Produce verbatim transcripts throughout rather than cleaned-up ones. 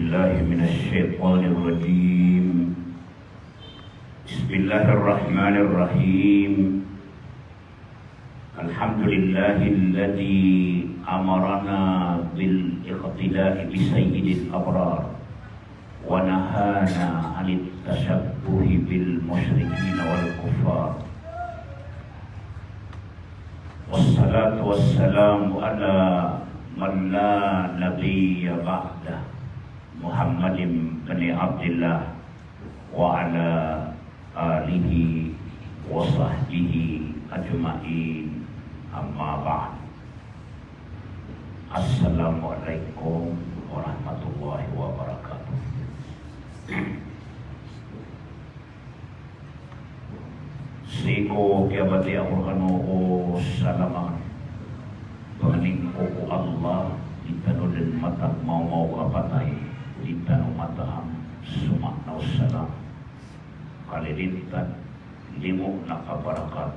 بالله من الشيطان الرجيم. بسم الله الرحمن الرحيم. الحمد لله الذي أمرنا بالاقتداء بسيد الأبرار ونهانا عن التشبه بالمشركين والكفار. والصلاة والسلام على من لا نبي بعده، محمد بن عبد الله وعلى آله وصحبه أجمعين، أما بعد. السلام عليكم ورحمة الله وبركاته. Sii ko kiyabatiya ko rkano o salam akn, pangnin ko ko Allah, di tano dn matag mawmaw a patay, di tano mataam so maana o salam, kalilintad, limo na kabarakat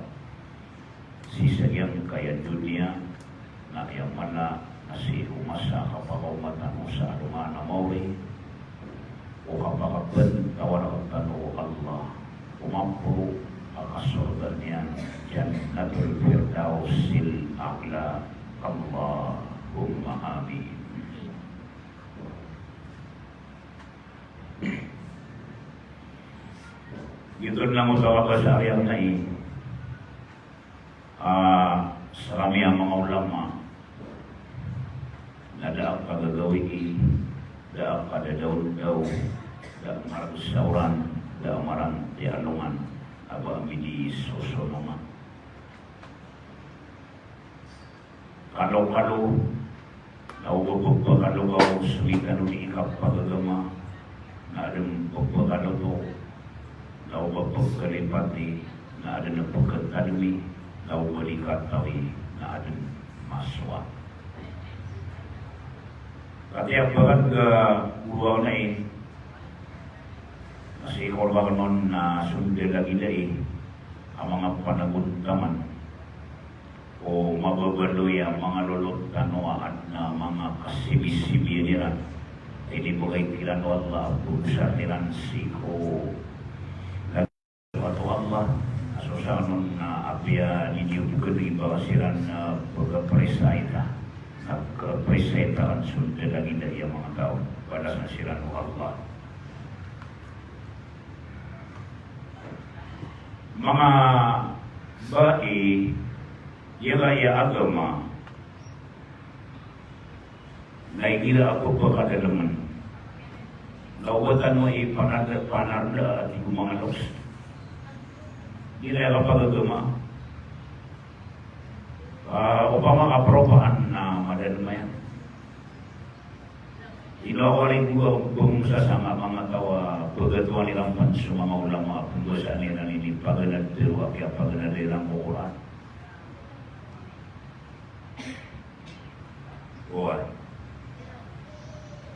sii sa giyangkaya doniya, na aya mala na sii ko masa a kapakaoma tano sa alongan a maori, o kapakapntawar tano o Allah, o maporo a kasorga niyan, Jannatul Firdausil A'la. Allahumma amin. Giyoto na langon sa kabasa a aya na i, ah, sa kami a manga ulama, na da a kagagawii, da a kadadawndaw, da a marag saoran, da a marang tiyalongan, a ba ami di sosonongan. Kalokalo, na o ba pphakalokaw so di tano di kapagagama, na adn pphakaloto, na o ba pkhalipati, na adn pkhatadmi, na o ba di katawi, na adn masowa. Katii a pagad ka golalan ai, na sii ko rk anon na so ndalagilai a manga panagontaman o mababaloy a manga lolot tano a adn a manga kasibisibiyan iran. Inibgay kiran o Allah a pagosar iran sii ko lagid o Allah. A so sanon na apiya di niyo pkhadoy ba ka siran na pkhaprisaita, na pkhaprisaita kan so ndalagilai a manga taw, balasan siran o Allah. Manga bai, igira aya agama na igira a pphakadalmn, na o ba tano i panarda, panarda a tig o manga loks. Igira aya kapagagama, ah, opama ka propaan na madalm aya. Ino a wali ko ba pmosasanga a manga taw a pagatoan iran pn so manga ulama a pmbasaan iran ini paganad tero a kiyapaganad iran ko Qur'an. Oway.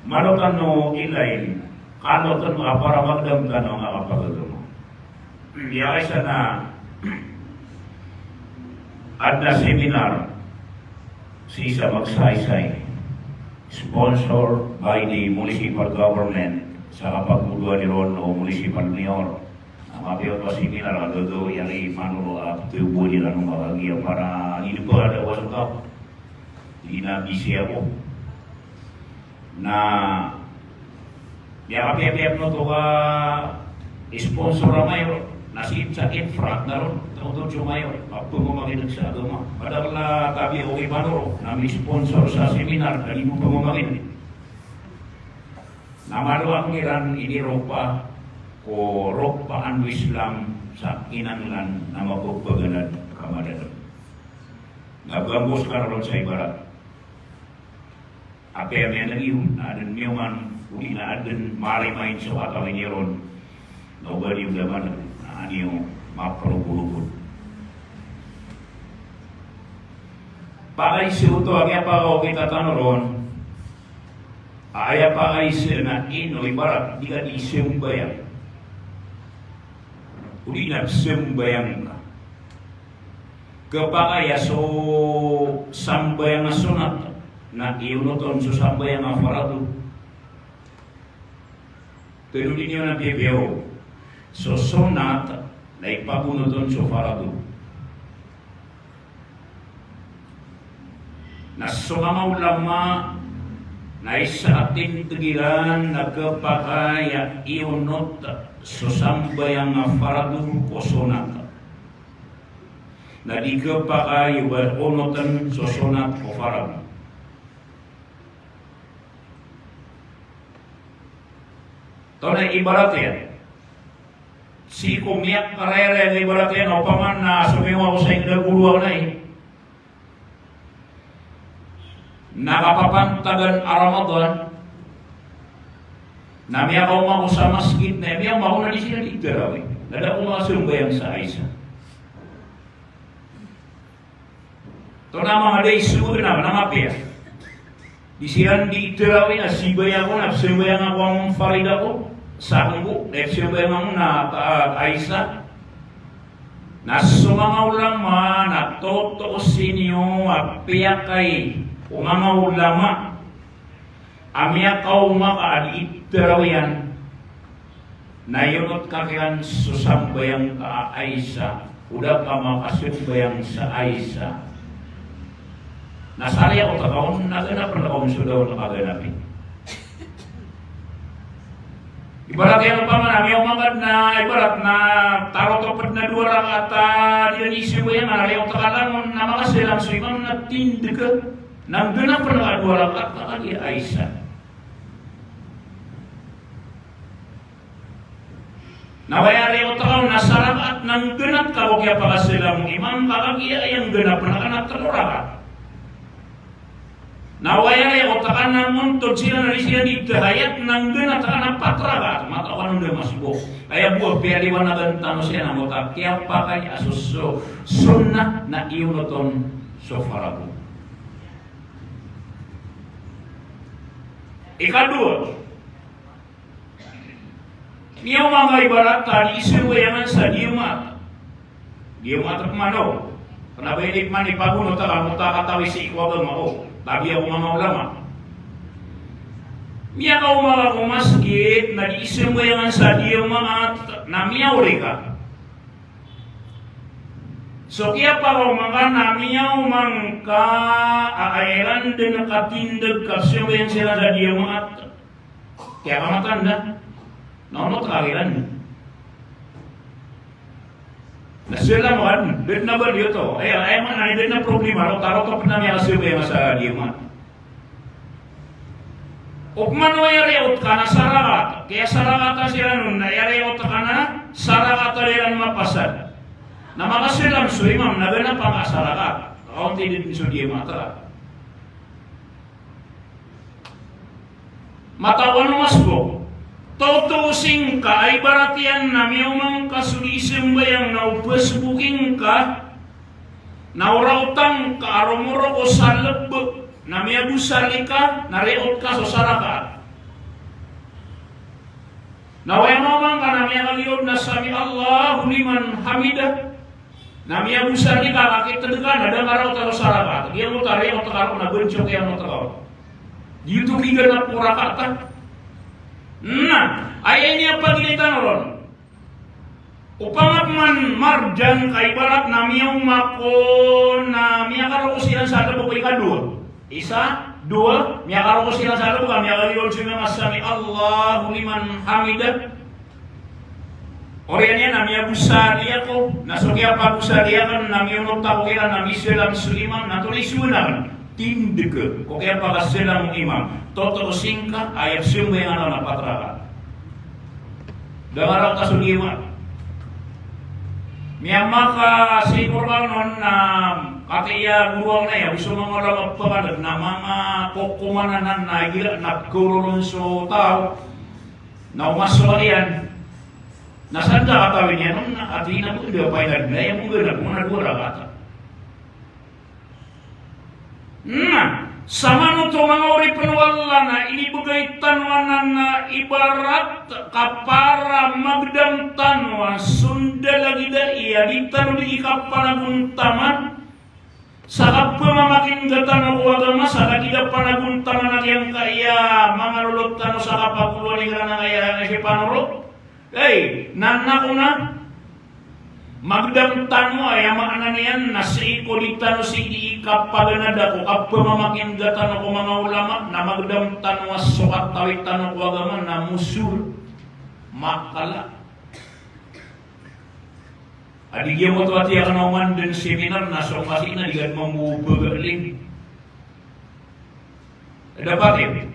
Malo tano ilayin, kano tano a para magdam tano a kapagagama. Aya isa na adn a seminar sii sa Magsaysay, sponsored by the municipal government, sa kapagbodoan iron o municipal mayor. Na mapiya oto a seminar a gagawii iyan i Manoro a pthagoan iran o makagiya para di dn pagadawa so kaw. Di na bisi ako. Na miyakapiyapiya pn oto ka sponsor a mayor, na sii sa infra na ron, na oto so mayor a pphamakin'g sa agama. Madakl a tabiya ko i Manoro na mi-sponsor sa seminar, na di pphamakin'g. Na malo akn iran iniropa ko ropaan o Islam sa kinanglan a mappaganad ka madadm. Na bangos ka ron sa ibarat. Apiya miyan'g iyo, na adn miyoman, odi na adn marimain so katawan iron. Na o ba niyo daman, na aya niyo maprogorogod. Pakaiza oto a kiyapakaokita tano ron. Aya pakaiza na ino ibarat di ka di sambayang. Odi na sambayang ka. Khapakay a so sambayang a sonat na iyonoton so sambayang a farado. Tano di niyo na piyapiya o so sonat na ipagonot on so farado. Na so manga ulama na isa a tindeg iran na khapakay a iyonot so sambayang a farado ko sonat. Na di khapakay a onoten so sonat ko farado. Tonaa i ibarat iyan? Sii ko miyakaraya iyan, ibarat iyan, opama na somiyowa ako sa inged a goro aken ai, na kapapantagan a Ramadan, na miyakaoma ako sa masgit, na miyaoma ako na di siran di tarawih. Na da ako makasambayang sa isa. Tonaa manga da i sogo na, na mapiya. Di siran di tarawih, na simbay ako, na sambayang ako a munfarid ako, sa goro, na sambayang ako na, a, a isa. Na so manga ulama, na totoo sii niyo a piyakay o manga ulama a miyakaoma ka a di tarawih iyan, na iyonot ka kiran so sambayang ka a isa, o da ka makasambayang sa isa. Na sariya o takaon, na ganapen ka on so da on kaganapi. Ibarat iyan opama na miyaoma ka na, ibarat na tarotop den a dowa rakaat a di den isambayang, na riya o taka langon, na makasalam so imam na tindeg ka. Na ganapen ka a dowa rakaat ka kagiya a isa. Na waya riya o taka on na sa rakaat na nggenat ka ko kiyapakasalam o imam ka kagiya aya ngganapen ka na telo rakaat. Na waya riya o taka na montod siran a di siran di tahiyat na nggenat ka na pat rakaat. Mataan on da masbo. Aya bo a piyaliwanagan tano siran a mota kiyapakay a so, so sunnah na iyonot on so farado. Ikadowa, miyaoma ngka ibarat a di isambayangan sa Jumaat. Jumaat pman o. Kena ba ini pman ipagonot a ka mota katawi sii ko agama ko. Tabiya ko manga ulama. Miyakaoma ka ko masgit na di isambayangan sa Jumaat na miyaori ka. So kiyapakaoma ngka na miyaoma ngka a aya iran den a katindeg ka sambayang siran sa Jumaat. Kiyakamatanda. Na onot ka kiran. Na salam ka, da den a ba di oto. Aya, aya maana niyan, da den a problema, roo, tarotop na miyakasambayang sa Jumaat. Opama na aya riya o taka na sa rakaat, kiyasarakaata siran on, na aya riya o taka na sa rakaat a di ran mapasad. Na makasalam so imam, na ganapen ka sa rakaat. Kaonti den so Jumaat ka. Matawan o masbo. Totoo sii ngka a ibarat iyan na miyaoma ngka so di isambayang na o pasboki ngka, na o raotan ka a romorok o sa leb, na miyagosali ka, na riyaot ka so sa rakaat. Na waya maoma ngka na miyakaliyo na sami Allahu liman hamidah. Na miyagosali ka, kakiteg ka, na da ngka raot a so sa rakaat. Giyangkoto a riyaot ka roo na bensok iyan o takaw. Giyoto kiganap ko rakaat. Na aya ini a pagilitan ron. Opama pman marjan ka ibarat na miyaoma ko na miyakaroo siran sa leb ko ikadowa. Isa, dowa, miyakaroo siran sa leb ka miyakaliyo siran a sami Allahu liman hamidah. Oriyan iyan na miyagosali ako, na so kiyapagosali aken na miyonot ako kiran na misalam so imam, na tolisiwen aken. Tindeg ko kiyapakasalam o imam. Totoo sii ngka a aya sambayangan aken na pat rakaat. Da ngka raot a so lima. Miyamakasii ko rakaat on na katii a goro aken aya, so manga ulama pakadag na manga kokoman anan na igira na korolon so taw. Na omaso iyan. Na sa da katawi niyan on na ati na bo da painad na iyan bo da bo na dowa rakaat. Na samanoto manga oripen o Allah na inibegay tano anan na ibarat ka para magdam tano a sonda lagid a iya di tano di ikapanagontaman. Sa kapamamakin'ga tano ko agama, sa lagid a panagontaman a giyangkaya manga lolot tano sa kapagoloan iran angkaya a sipanoro. Ey, na na ko na, magdam tano a, aya maana niyan na sii ko di tano sii di kapaganada ko kapamamakin'ga tano ko manga ulama, na magdam tano a so katawi tano ko agama na mosor, makala. A di giya moto a tiyakan a oman den seminar na so masi na di ka mambo bagaling. Dapat iyan.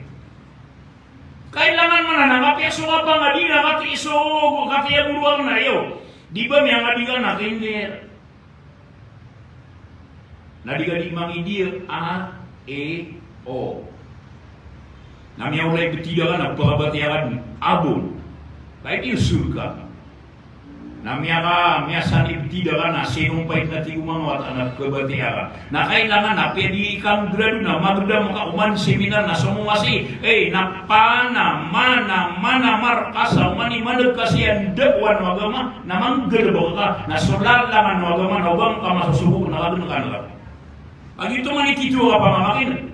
Kailangan man anan a kapiya so kapangadi na kapiya so, kapiya goro anan iyo. Di ba miyangadi ka na kinder? Na di ka di mangidiya a, e, o. Na miyaolay betida ka na pekabatiya ka den, abon. Kay di sorga. Na miyaka, miyasani betida ka na sinompay na tig o manga wata na pekabatiya ka. Na kailangan a piya di ka grado na magdam ka oman seminar na so masi, e, na pana, mana, mana markas a oman i maneg ka siyan dawan o agama, na manggalebek ka, na so lalangan o agama na o ba ngka masosogo na kagen ka na ka. Agito man i tito a kapamamakin.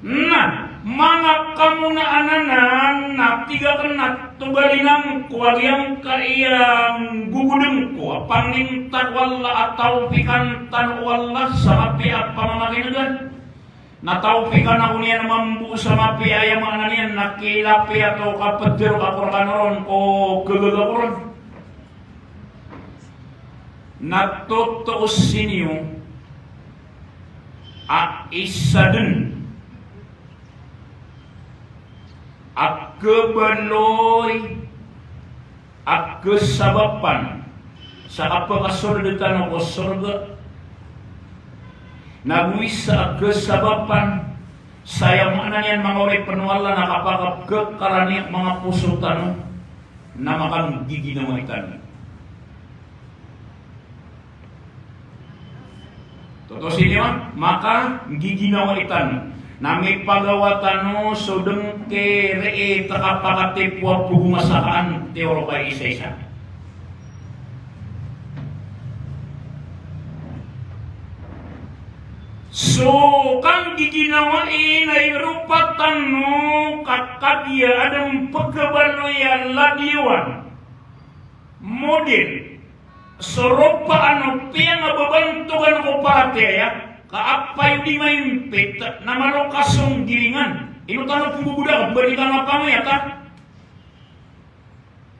Na, manga kamonaan anan na tig aken na togalin angko a giyangkaya nggogodeng ko a pangninta ko Allah a tawfikan tano o Allah sa mapiya a pamamakin'gan. Na tawfikan ako niyan mambo sa mapiya, aya maana niyan na kilapiya to kapeder ka ko rkano ron ko gagaga ko ron. Na totoo sii niyo a isa den a kabaloy a kasabapan sa kapakasold tano ko sorga. Na go isa a kasabapan sa aya maana niyan manga oripen o Allah na kapakapkakarani manga poso tano na makanggiginawai tano. Totoo sii niyo, makanggiginawai tano. Na mipagawa tano so dengke ree ta kapakatipo a pogo masakaan tiyoro ka isaisa. So kanggiginawai na iropa tano ka kagiya aden pekabaloy a ladiyawan. Model, so ropaan o piyangababantogan ko paratiyaya, ka apiya di maimpit, na malo ka songgiringan. Ino tano pemboboda, balikan a pamiyata.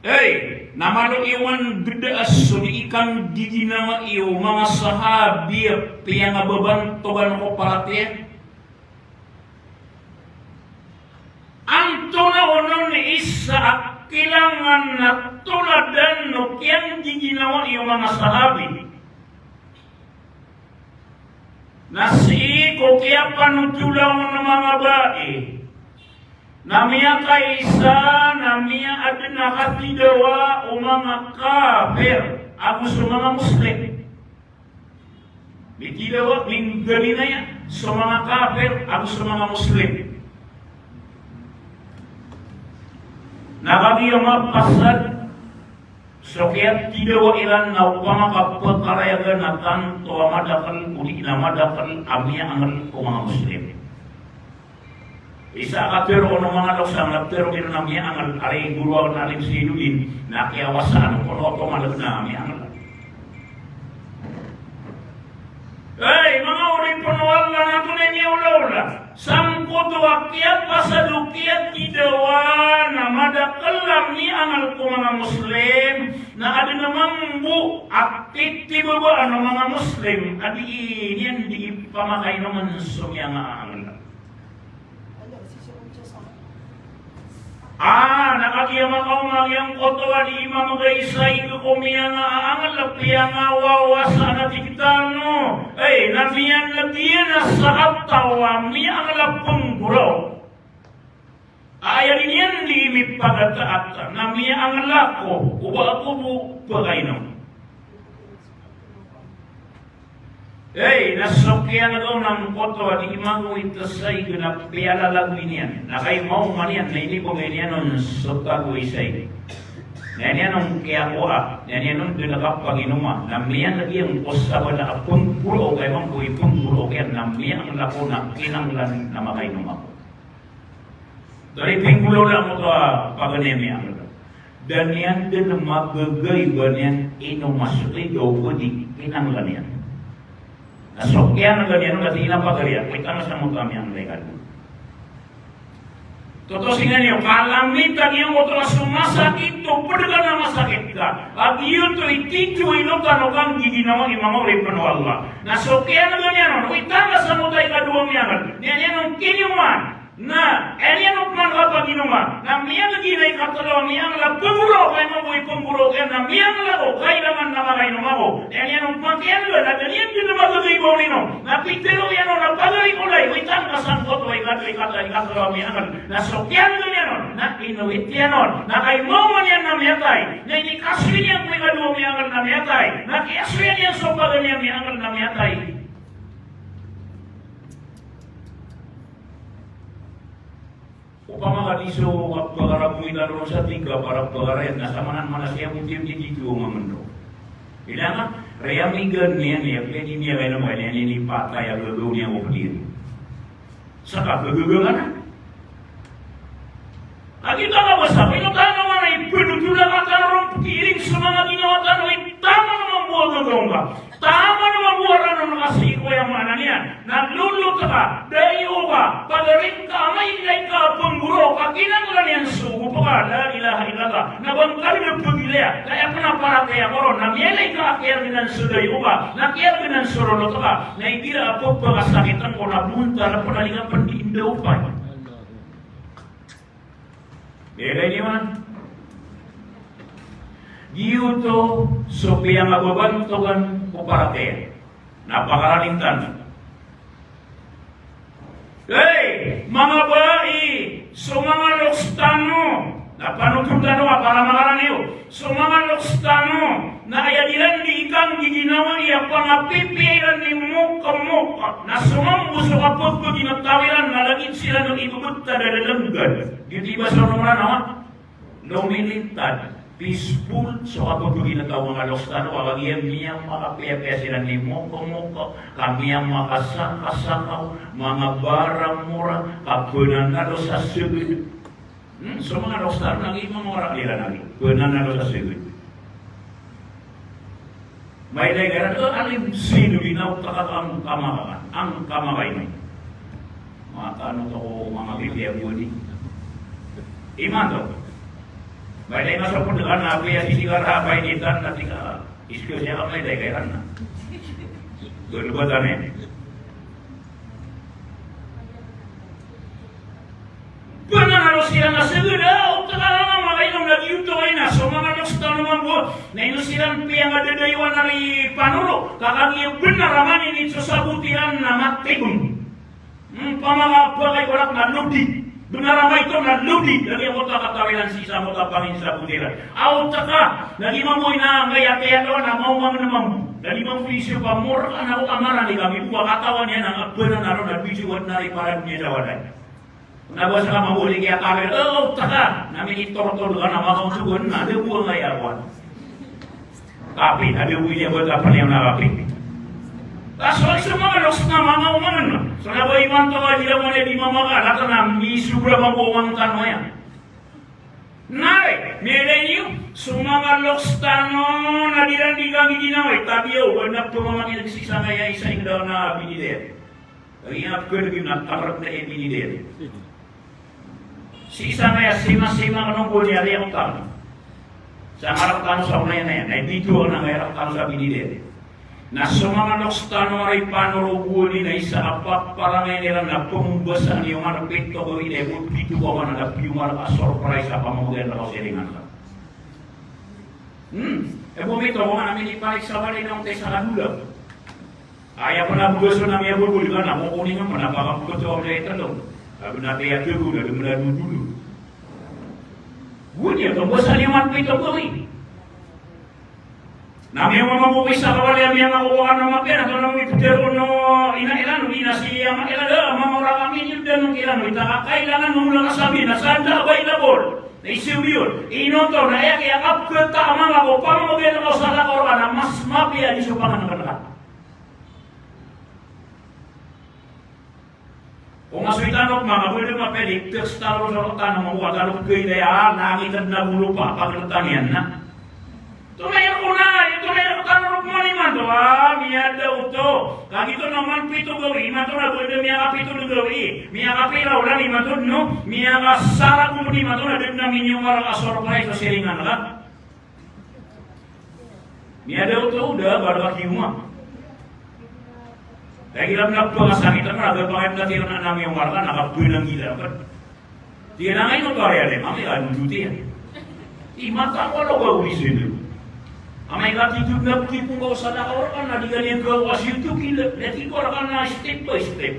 Ey, na malo iyo man geda a so di ikanggiginawai o manga sahabi a piyangababantogan ko paratiyaya. Antonaa onon i isa a kailangan a toladan o kiyanggiginawai o manga sahabi? Na sii ko kiyapanothola on o manga bai, na miyakaisa, na miyaaden a katidawa o manga kafir ago so manga Muslim. Mitidawa, minggalinaya so manga kafir ago so manga Muslim. Na kagiya mapasad so kiyatidawa iran na opama ka pekarayagan a tanto a madakel odi na madakel a miyaangel ko manga Muslim. Isa a katero o manga loks a katero iran a miyaangel, ari goro aken a alim si Nudin, na kiyawasaan o kono oto manga loks na miyaangel. Ey, manga oripen o Allah, na antonaa i miyaolaola? Sangkoto a kiyapasad o kiyatidawa na madakel a miyaangel ko manga Muslim, na aden a mambo a titibabaan o manga Muslim a dii niyan dii pamakainomn so miyangaangel. Ah, na kagiya makaoma giyangkoto a dii mamegay sa ig ko miyangaangel, piyangawawasaan a tig tano. Ey, na miyaneg iyan a sakataw a miyaangel a penggoraok. Aya di niyan dii mipagataat na miyaangel ako, o ba ako bo pekainom. Ey, na so kiyaneg on angkoto a dii magawit sa ig na piyalalagoy niyan. Na kay maoma niyan na inibegay niyan on so tagoy sa ig. Na aya niyan on kiyakowa, na aya niyan on dn a kapaginoma, na miyangd iyan ko sabala a pnggorok, ka iman ko i pnggorok iyan, na miyangd ako na kinanglan na makainom ako. Dari pinggolaola angkoto a paganay a miyangd. Da niyan dn magagay ba niyan inoma so iga o ba di kinanglan iyan. Na so kiyananglan iyan on na di na pagari a, ko itanga sa mota a miyangd a ikadowa. Totosingan iyo, kalamitan iyo angkoto a so masakit o pd ka na masakit ka. A giyoto i titho i lotan o kanggiginawa i manga oripn o Allah. Na so kiyananglan iyan on, ko itanga sa mota a ikadowa a miyangd. Niyan iyan on kinioman. Na aya niyan on pman kapaginoma, na miyangd iyan a ikatlo a miyangd a pnggorok, ka iman ko i pnggorok iyan, na miyangd ako, kailangan na makainom ako. Na aya niyan on pman kiyangd, na da niyan dn magagay ba on inom. Na pitharo iyan on a pagari ko lay, ko itanga sangkoto a ikatlo, ikatlo, ikatlo a miyangd. Na so kiyangd iyan on, na inowit iyan on, na kaimaoma niyan na miyatay. Na inikasoy niyan ko ikadowa a miyangd na miyatay. Na kiyasoyan iyan so paganay a miyangd na miyatay. Opama ka di so kapagaraboy tano ron sa tig ka para pagarayat na samanan mana siya mo tiyo di di tiyo mamano. Ila nga, raya migan niyan iya, kaya di niya kaya naman, kaya niya ni patay a gagaw niya mo pdir. Saka gagaw ka na. Lagi ka nga basa, pino tano mana ipdotula ka tano ron pkiring sa manga ginawa tano, itama na mambo a gagaw ka. Taman a mambo a ranon ka sii ko aya maana niyan. Na lolot ka, dayo ka, pagaring ka, mailay ka a pnggorok, ka kinanglan iyan so gop ka, la ilaha illallah. Na ba ngka dn a pagilaya, ka aya pn a paratiyaya ko ron, na miyailay ka a kiyargnan so dayo ka, na kiyargnan so lolot ka, na igira a pphakasakitn ko na bontal a pn a lingap pn di ndaw pay. Biyagay niyo man. Giyoto so piyangababantogan ko paratiyaya. Na pakaranin tano. Hey, manga bai, so manga loks tano. Na panothol tano a para makarani iyo. So manga loks tano, na aya diran di ikanggiginawai a pangapipiya iran ni mokmok, na so mambo so kapagpaginataw iran na lagid siran o ibebetad a dalanggad. Giyoto i basa o Mranaw a lomilitad, peaceful so kapagpaginataw, manga loks tano, ka kagiya miyamakapiyapiya siran ni mokmok, ka miyamakasakasakaw, manga baramora, ka pnanalo sa seged. Hmm, so manga loks tano na giya manga orak iran na giya pnanalo sa seged. Mailay ka iran, eh, alim sino di na otak a angkama ka, angkama ka ini. Matano to ko manga bibiya bo ini. Imanto. Mailay ka sa pndekan na apiya sii ka raha pa ini tan na tig ka. Iskil siya ka mailay ka iran na. Gulbatan eh. Pnanalo siran a seged a otak a manga inom na giyoto a ina so manga loks tano mambo. Na ino siran piyangadadayowan a ri Panoro, ka kagiya bnar a maninit so sabot iran na matibng. Hmm, pamanga bagay ko lak na lodi. Bnar a maito na lodi. Lagid angkoto a kataw iran sii sa angkoto a pangnin sabot iran. A otak a, lagid mambo ina angkaya kiyataw na maomang na mambo. Lagid mambo iso pa mor ka na ko kamaran i kami bo a katawan iyan a pnanalo na bidiyo na ri para doniya dawaday. Na ba sa ka mambo di kiyataw iyan, eh, otak a, na minitortol ka na makaonsogon na, da bo angkaya kowan. Kapi, na da bo ini a ba ta pn iyan na kapi. Ka so, so manga loks na manga omang na. So na ba imanto ka di da mo na di mamaka, lata na misobra mambo omang tano aya. Na, miyailay niyo, so manga loks tano na di ran di kami ginawai, tabiya o, ba na pmamakineg sii sangkaya isa ingd a na binidaya. Aya pkhalgn a tamrk na ibinidaya. Sii sangkaya simasima kano bo niyan riya otak. Sa ngarap tano sa onay na iyan, na ibidua na ngarap tano sa binidaya. Na so manga loks tano a ri Panoro bo ini na isa a paparangayan iran na pmbasaan iyo man pito ko ini bo pito ko man na piyo man a surprise a pamamagian na kasiringan ka. Hmm. E bo mito ko man a miniparik sa walay na ontay sa kadola. Aya pn a bgaso na miyabolbol ka na, ko kuning a pn a pakapkto a miyatlo. Abn a tiyatlo, na dn a dodolo. Gowani a pmbasa niyo man pito gawii. Na miyamamambo ko isa ka walay a miyamakowa ka na mapiya na tano miptero no ina iran, o ina si ama iran, da, mamaora kami niyo dn o kiran, o ita ka kailangan o mula ka sabi na sa da available. Na isa iyan, ino oto, na aya kiyakapkhataan ka ko pamamagian o salakaw rka na mas mapiya di so pangnngkn ka. O nga so itan o manga bwede mapiya di, teks talo sa tano, manga talo kaya, na angitad na bolo pa, pagkataniyan na. Tonaa i rk on na, tonaa i rk on na rk man imanto, a, miyada oto. Kagiya oto na man pito gawii imanto na bwede miyakapito gawii. Miyakapira olan imanto no, miyakasara ko imanto na da dn a miniyoman a surprise o siringan ka. Miyada oto, da, ba da kiyoman. Lagid iran na pngasakit a, na da pangay na tira na miyoman ka, na kapnanggila ka. Tig iyan a, "Ino oto a riyalem, amay ka dodoti iyan." Imanto ko logaw o di sendo. Amay ka titod na ptipon ka o salakaw rka na di ka niyan gawa ka sii oto kila. Na tig ko rka na step by step.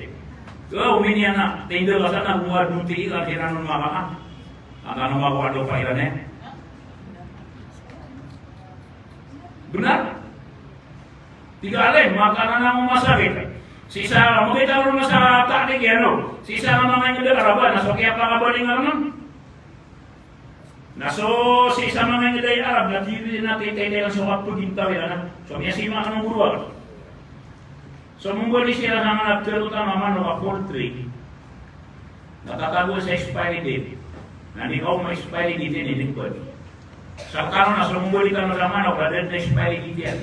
Ka o miniyan na, tinggal ka sa na gowani doti ka, tira on makakan. Ata no makakan do pa iran iyan. Bnar? Tig a alim, makanan a masakit. Sii sa, makanan a masakit, tig iyan o. Sii sa manga ingd a Arab, na so kiyapakabaling a rn. Na so, sii sa manga ingd a Arab, na di, na titay, titay so kapagintawil, na. So, miyasima ka o goro a. So, mambali siran sa manga, terutama manok a poultry. Na tatago sa expiry date. Na aya ko ma-expiry date iyan, inipd. Sa tano na so mambali tano sa manok, na da dn a expiry date iyan.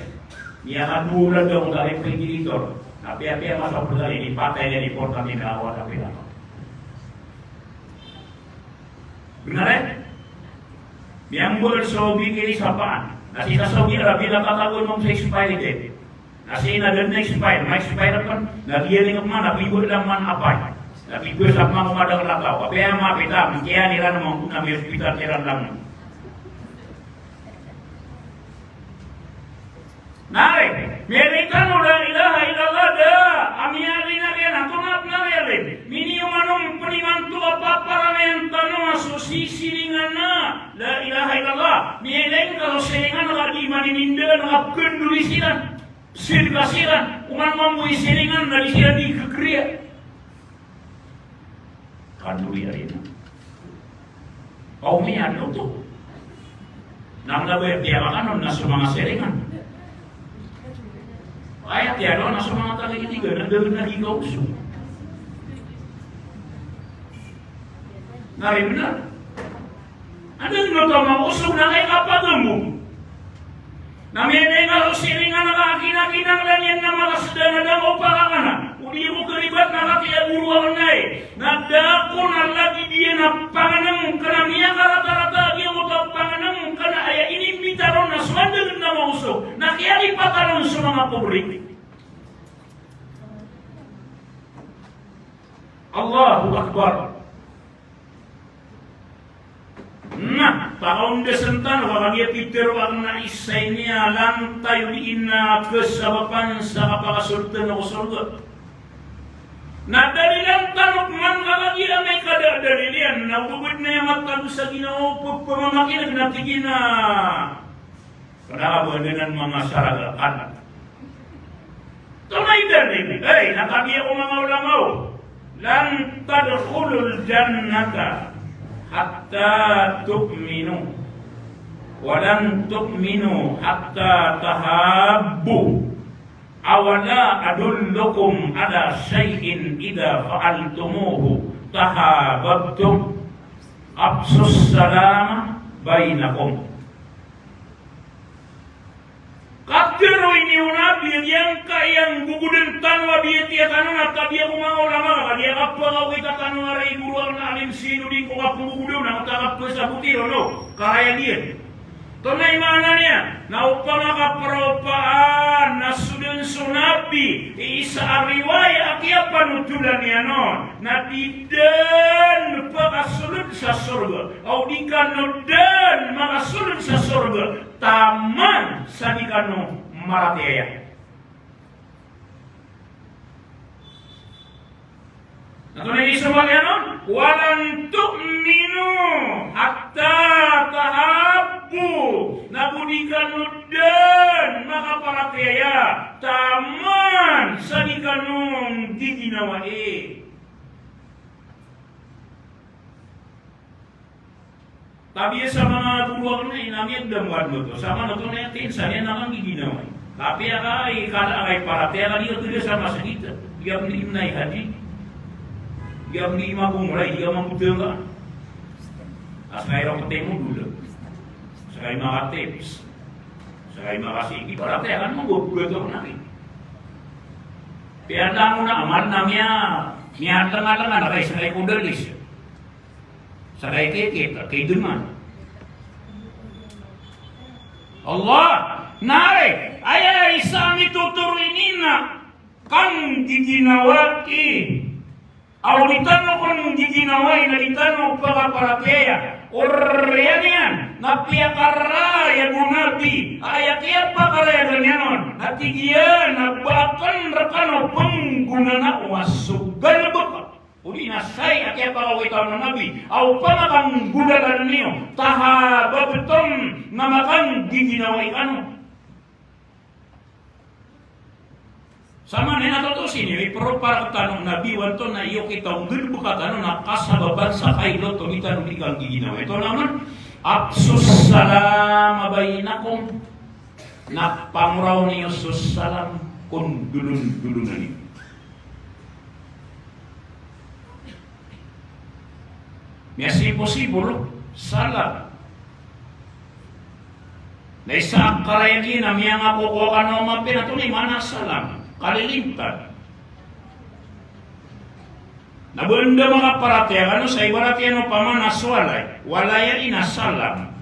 Miyakadowa a taw sa refrigerator. Na apiya-piya masa pd iyan, inipatay iyan, iniport iyan, inawat a pila. Bnar, e? Miyambal so bigay sa paan. Na sii sa Saudi Arabia na tatago mambo sa expiry date. Na sii na da dn a expire, ma-expire pn, na giyaning pman, na pigo iran man apay. Na pigo sa pman ko madakl a taw. Apiya mapita, mikiyan iran man ko na miyospital iran langon. Na aya, miyailay tano la ilaha illallah da, a miyailay na kiyan, antonaa pn a miyailay. Miniyoman on pn imanto a paparamayan tano a so sisiringan a la ilaha illallah. Miyailay ngka so siringan a di manininda na kapkandoli siran. Sii ka siran, oman mambo i siringan na di siran di kekeriya. Kandoli a rin. Aw, miyan oto. Na mala ba aya tiyalakaw on na so manga siringan. Aya tiyalakaw on na so manga taga itiga, na da dn a di kaosog. Na aya bnar. Anda dn oto a maosog na kay kapagambo. Na miyailay ngka so siringan a kinakinanglan iyan na makasda na da ko pakakana. O di ko karibat na katii a goro akn ai. Na da ko na lagid iyan a pangnngkn a miyakaratarata a giyangkoto a pangnngkn a aya inimbita ron na so anda dn a maosog. Na kiyalipatan on so manga pobre. Allahu Akbar. Na, pakaondasn tano, kagiya pitharo akn a isa ini a lantaw odi na kasabapan sa kapakasold tano ko sorga. Na dalilan tano pman kagiya amay ka da a dalil iyan, na o ba dn aya matago sa ginawa o pphamakin'g na tig iyan a Kna a ba anan manga saraga, kna. Tonaa i dalil? Ay, na kagiya ko manga ulama o, "Lan tadkhulul jannata hatta tu'minu, wa lan tu'minu hatta tahabbu. Awala adullukum ala shay'in idha fa'altumuhu tahababtum? Afshus salama bainakum." Katharo ini o Nabi, giyangkaya nggogodn tano a biyatiya tano na kagiya ko manga ulama, kagiya kapakaokit tano a ray goro akn a alim sino di ko kapnggogoda on, na kagiya kapasaboti ron o karayag iyan. Tonaa i maana niyan? Na opama ka pharopaan na so dn so Nabi, isa a riwaya a kiyapanotolan iyan on, na di dn pakasold sa sorga. Aw di kano dn makasold sa sorga taman sa di kano maratiyaya. Na tonaa i somat iyan on? "Wa lan tu'minu hatta tahabbu." Na go di kano dn makaparatiyaya taman sa di kano nggiginawai. Tabiya sa manga goro akn na inamiyag da mawad oto. Sa manga oto na iyan, tin, sa niyan na kanggiginawai. Kapiya ka i kala a kay paratiyaya ka di ka pwede sa masgit. Di ka pwede imnay hadi. Di ka pwede imagomra, di ka mabotol ka. As kay rokot mo dolo. Sa kay manga tips. Sa kay manga sigi, paratiyaya ka na manggogoto na ki. Piya na mo na amal na miya, miya tanga-tanga na kay sa kay kodalis. Sa kay kikit, kay dengan. Allah, na aya isa a mitotoro ini na kanggiginawai. Aw di tano kon giginawai na di tano pakaparatiyaya. Oriyan iyan na piyakarayag o Nabi, aya kiyapakarayag iyan on na tig iyan a ba akn rkano pnggonanao a so galbk. Odi na saya kiyapakawitan o Nabi, aw pangakanggodalan iyo, tahabab ton na makanggiginawai kano. Sa maana niyan a toto siniyo, ipropa rktano o Nabi, wanto na iyo kita o nggalbka tano na kasababan sa kailot o di tano di kanggiginawai. Ito naman, afshus salama bainakum. Na pangoraw niyo so salam kon dolon-dolonan iyo. Miyasiposibol, salam. Na isa a karayag iyan a miyangako ko kano a mapinatoni, maana salam, kalilintad. Na ba anda makaparatiyaya kano sa ibarat iyan opama na so walay. Walay a ina salam.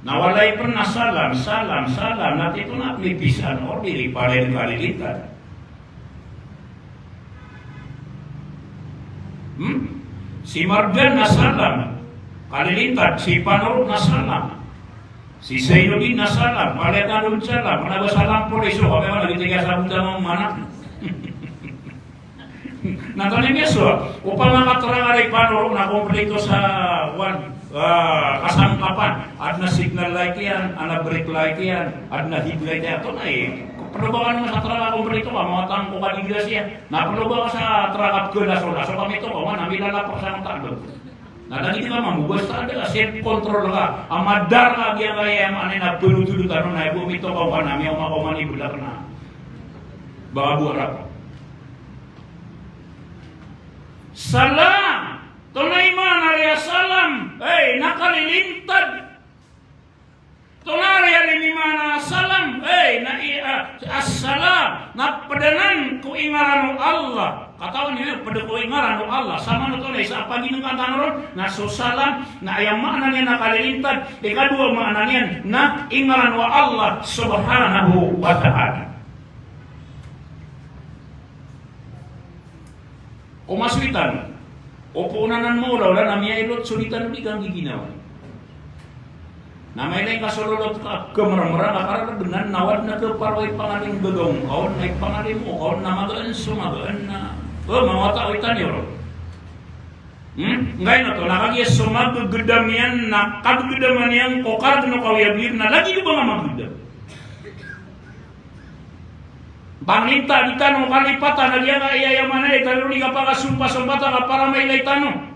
Na walay pn na salam, salam, salam, na tito na mipisan o diri paren kalilintad. Hmm? Si Marjan na salam, kalilintad, si Panoro na salam. Si Zainuddin na salam, kalilintad on salam, na ba salam polis o, kami wala gitiga sa buta mo manak. Na tani miyasowa, opama ka traka di Panoro na kompleto sa, wan, ah, kasangkapan, adn a signal light iyan, adn a brake light iyan, adn a headlight iyan. Tonaa i, pd o ba kano sa traka kompleto ka, mawatan ko ka disgrasya. Na pd o ba ka sa traka pgalasola, so kami to ka, wan, a milalapk sa mata dn. Na tani di ka mambo, basta adn a self control ka, a madar ka giyangkaya, maana niyan a pd o tolo tano na ibo mito ka, wan, a miyaoma ka, wan, i blak na. Ba ka bo arap. Salam. Tonaa i maana aya salam? Ey, na kalilintad. Tonaa aya i maana salam? Ey, na i, ah, assalam. Na pd anan ko ingaran o Allah. Katawan iyo, pd ko ingaran o Allah. Sa maana tonaa i isa a paginngkan tano ron, na so salam, na aya maana niyan na kalilintad. Ikadowa maana niyan na ingaran o Allah subhanahu wa ta'ala. O masoy tano, o poon anan maolaola na miyailot so di tano di kanggiginawai. Na mailay ka so lolot ka, kmrmra ka, kararagnan, na wadn a kparo a ipangaling gagaw ngka on, na ipangaling mo ka on, na magaan so magaan na, o, mawata o itan iyo ron. Hmm? Nggaino to, na kagiya so magdam iyan, na kagdaman iyan ko karagn o kawiyag iyan, na lagid o ba nga magdam. Pangninta di tano kalipatan a giyangkaya, aya maana niyan, tano di kapakasompasompatan ka para mailay tano.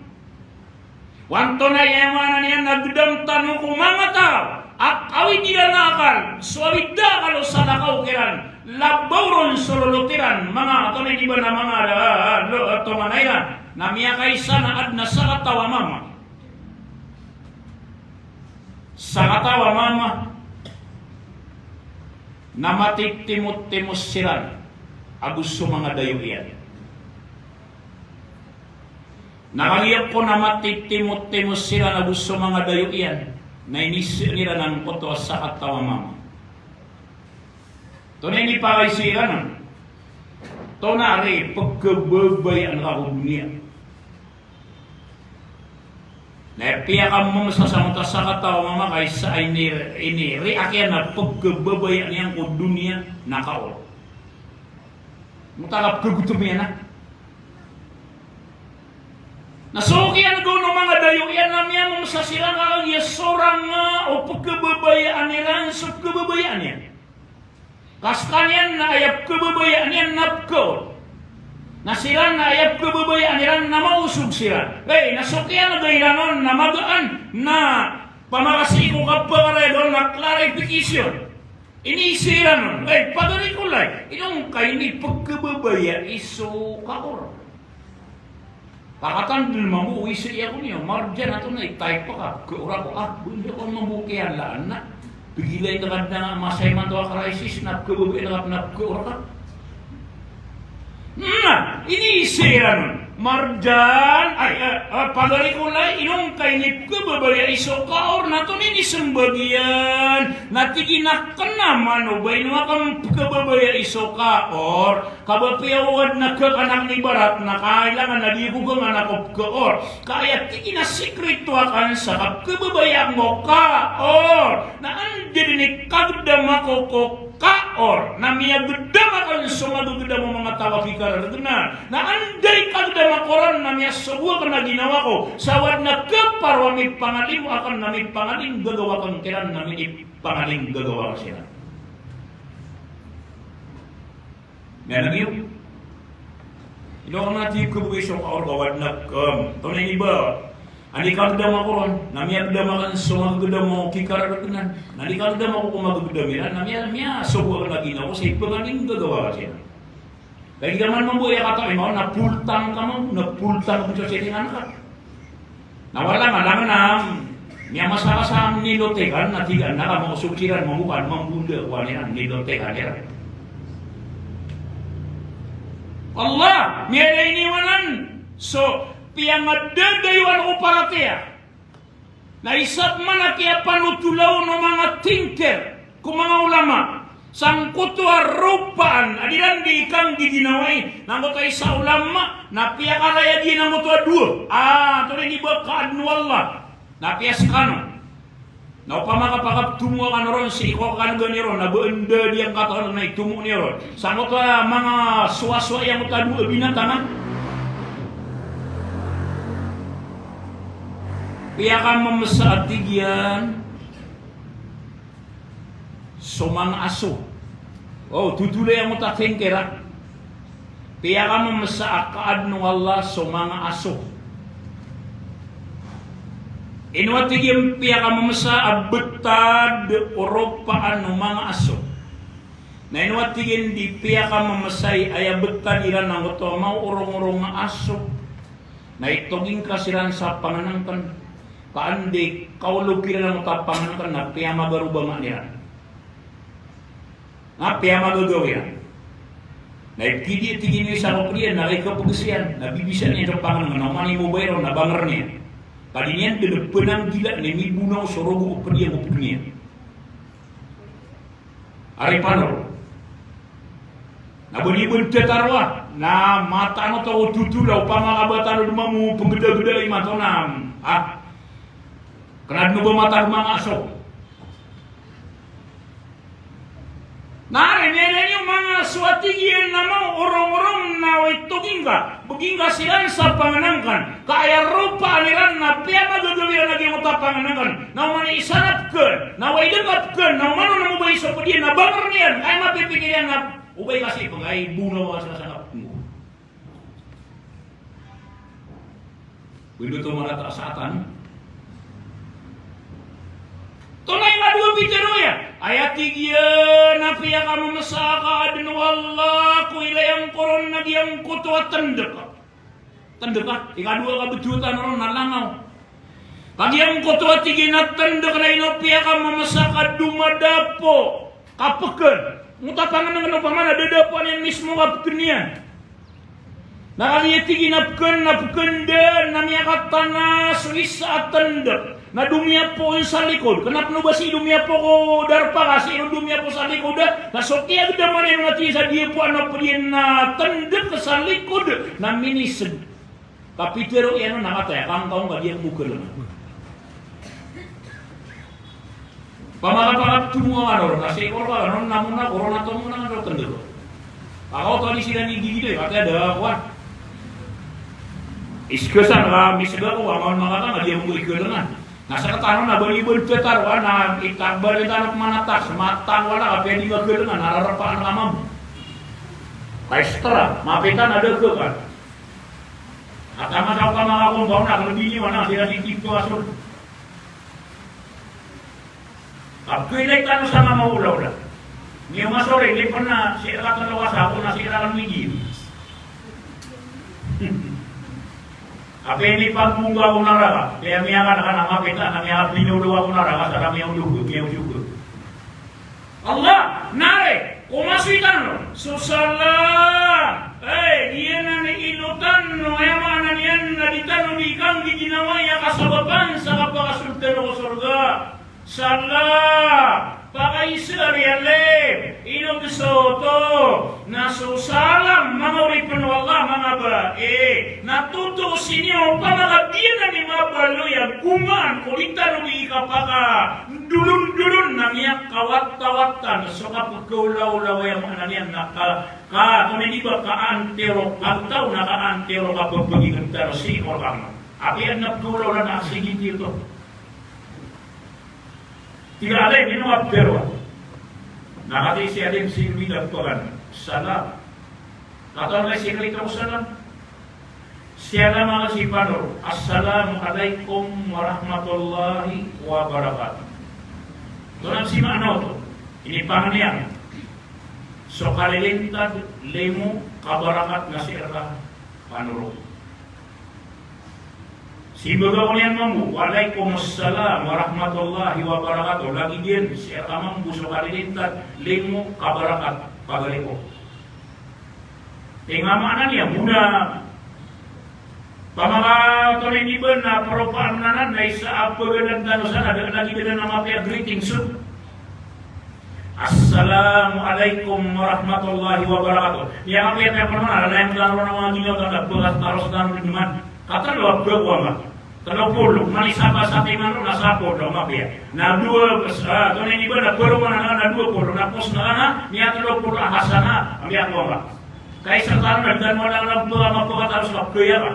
Wanto na aya maana niyan na gdam tano ko manga taw a kawid iran a akal, so awid a akal o salakaw kiran, labaw ron so lolot iran, manga, antonaa ini ba na manga, ah, lo-, tonganay iran, na miyakaisa na adn a sakataw a mama. Sakataw a mama na matitimotimos siran ago so manga dayo iyan. Na kagiya ko na matitimotimos siran ago so manga dayo iyan, na iniseen iran angkoto a sakataw a mama. Tonaa i inipakaiza iran on? Tonaa i pkhababayaan ka ko doniya. Na piyakamomsa sa mota sakataw a mama ka isa a ini, ini, ri akiyan a pkhababayaan iyan ko doniya na kaol. Mota ka pkhagotom iyan a. Na so kiyan ko o manga dayo iyan na miyamomsa siran ka kagiya sorang a o pkhababayaan iran so pkhababayaan iyan. Ka skaniyan na aya pkhababayaan iyan na pkaol. Na siran na aya pkhababayaan iran na maosog siran. Hay, na so kiyangga iran on na magaan, na pamakasii ko kapakarayagan na clarification. Iniiza iran on, hay, pagari ko lay, ino ngka inipkhababayai so kaor? Pakatan dn mambo o isa iya ko niyo, Marjan, ato na i-type ka, pkaor ako, ah, banda ko mambo kiyalaan na. Pagilay na kadn a masa imanto a crisis na pkhababayai na ka, na pkaor ka. Na iniiza iran on, Marjan, ay, eh, eh, pagari ko lay, ino ngka inipkhababayai so kaor? Na tonaa i inismbag iyan? Na tig iyan a kna man o ba ino akn pkhababayai so kaor, ka ba piya o adn a khakanak ibarat na kailangan na di ko khanganak o pkaor. Ka aya tig iyan a sikreto akn sa kapkhababayaan ko kaor na anda dn i kagdam ako ko kaor na miyagdam akn so magagdam o manga taw a kikarargnan. Na anda i kagdam ako ran na miyasogo akn a ginawa ko sa o adn a kaparo a mipangalimo akn na mipangalinggagaw akn kiran na minipangalinggagaw akn siran. Miyaneg iyo. Ino ka na tig ko bo iso ka orga wadnak, em, tonaa ini ba? Anda i kagdam ako ron, na miyagdam akn so magagdam o kikarargnan. Na anda i kagdam ako ko magagdam iran, na miya, miyasogo akn a ginawa ko sa ipangalinggagaw akn siran. Lagid man mambo aya kataw imaw, na pultang ka mambo, na pultang ka so siringan ka. Na wala nga langon a miyamasa ka sa nilotekan, na tig iyan na ka maosog siran mambo ka, mambo da, wani na nilotekan iran. Allah, miyada iniwanan so piyangadadayowan o paratiyaya. Na isa pman a kiyapanotola on o manga thinker ko manga ulama, sangkoto a ropaan a di ran di kanggiginawai, na angkoto a isa a ulama na piyakarayag iyan angkoto a dowa. Ah, tonaa ini ba kaadn o Allah? Na piyaskano. Na opama ka pakaptomo akn ron sii ko kanggiginawai ron, na ba anda di angkatoon na itomo niyo ron. Sangkoto a manga sowasowa iyan angkoto a dowa a binatang a piyakamamesa a tig iyan so manga aso. O, totolay angkoto a thinker a piyakamamesa a kaadn o Allah so manga aso. Ino a tig iyan piyakamamesa a btad o ropaan o manga aso? Na ino a tig iyan di piyakamamesa i aya btad iran angkoto a maorongorong a aso? Na itoging ka siran sa pangnngkn, ka anda i kaolog iran angkoto a pangnngkn na piyamagarobang iran. Na piyamagagaw iran. Na ipkidi, tig iyan, o isa ko pd iyan, na kaikapagas iyan, na bibisa niyan so pangnngkn, na oman i mobile ron, na bangr iyan. Ka di niyan dn pnanggila, na mibonaw so rogo o pd iyan ko pd iyan. Ari pano. Na bani bn tataroa, na mataan o taw o totol a opama ka ba tano dn mambo pnggdagda imanto na, ah, kna dn o ba mataan o manga aso. Na ari, miyailay niyo manga aso a tig iyan na maorongorong na way toging ka. Bging ka siran sa pangnngkn, ka aya ropaan iran na piyamagagaw iran a giyangkoto a pangnngkn. Na oman i isa na pkn, na way dn ka pkn, na oman o na mobile so pd iyan, na bangr iyan, aya mapipikir iyan na obay ka sii pn, ay bonaw ka sa sangkap mo. Bndo to marata sa atan. Tonaa i ikadowa a pitharo iyan? Aya tig iyan a piyakamamesa a kaadn o Allah ko ilay angkoto ron na giyangkoto a tndk. Tndk a, ikadowa ka bthowan ron na langaw. Ka giyangkoto a tig iyan a tndk na ino piyakamamesa ka domadapo ka pkn. Angkoto a pangnngkn opama na dadapoan iyan mismo ka pkn iyan. Na kagiya tig iyan a pkn, na pkn dn, na miyakatana so isa a tndk. Na domiyapo on sa likod. Kna pn o ba sii domiyapo ko darpa ka, sii ron domiyapo sa likod a. Na so kiyagdaman iyan on a tig iyan sa diyapoan o pd iyan na tndk sa likod. Na minisg. Ka pitharo iyan on a kataya, kangkaong ka di ako bo khalangan. Pamakapangat tomo a kano ron, na sii ko rka kano, na mona ko ron, na tomo na kano tndk. Ka kaoto a di siran igigiday, kataya da kowan. Iskasan ka misga ko, ka kaon makaka, ka di ako bo ikhalangan. Na sktano na bali bo tataroan, na itabal tano pman a tax, matang wala ka, apiya di nga khalangan, na rarapaan ka mambo. Extra, mapita na deke kan. At ama sa pamakakombaw na, kalo bini wana, sira di tipo asol. Apiya ilay tano sa manga olaola. Niyo masori, di pena sira kan lawasa, ako na sira kan migi. Apiya ini pagmungga ko naraka, kaya miyaka na kana mapita, na miyaka pinulo ako naraka, sa kami ulo, miyaka ulo. Allah, na re, ko masoy tano so salam. Ay, iyan na ni ino tano, aya maana niyan na di tano di kanggiginawai a kasabapan sa kapakasold tano ko sorga. Salam, pakaisa ari a lem, ino gisoto, na so salam, manga oripen o Allah, manga bai, na totoo siniyo, pamakabiyanan i mabaloy a gomaan ko di tano di kapaka ndolondolon na miyakawatawatan so kapekaolaola, aya maana niyan na ka, ka, tonay di ba, kaantero, pagtaw na kaantero, kapepegigenta no si orkam. Apiya na pekaolaola na sigiti oto. Tig a alim, ino a pekaolaola? Na katii si alim si Rida Pegan, salam. Katawan ka i sikreto o salam? Siyalam aken si Panoro, "Assalamu alaikum warahmatullahi wabarakatuh." Tonaa si maana oto? Inipangni iyan so kalilintad, limo, kabarakat na si Erka Panoro. Simbaga ko niyan mambo, "Wa alaikumus salam warahmatullahi wabarakatuh." Lagid iyan si Erka mambo so kalilintad, limo, kabarakat, pagari ko. Tig a maana niyan, mona pamakatonay di ba na paropaan anan na isa a paganan tano sa na, da lagid anan a mapiya a greetings. So, "Assalamu alaikum warahmatullahi wabarakatuh." Niyan mapiya, mapiya pman, na aya tano ron a manga ginawa tano, pagataros tano dn man. Katlo a pagwa nga. Tlo polo, mani sapa sa timan ron na sapolo, mapiya. Na dowa, ah, tonay di ba na polo man na, na dowa polo, na pos na ka na, miyatlo polo a hasana, a miyakwa nga. Kay sa tano na, di tano wala nga pagwa, mapagataros ka, pagwa ka.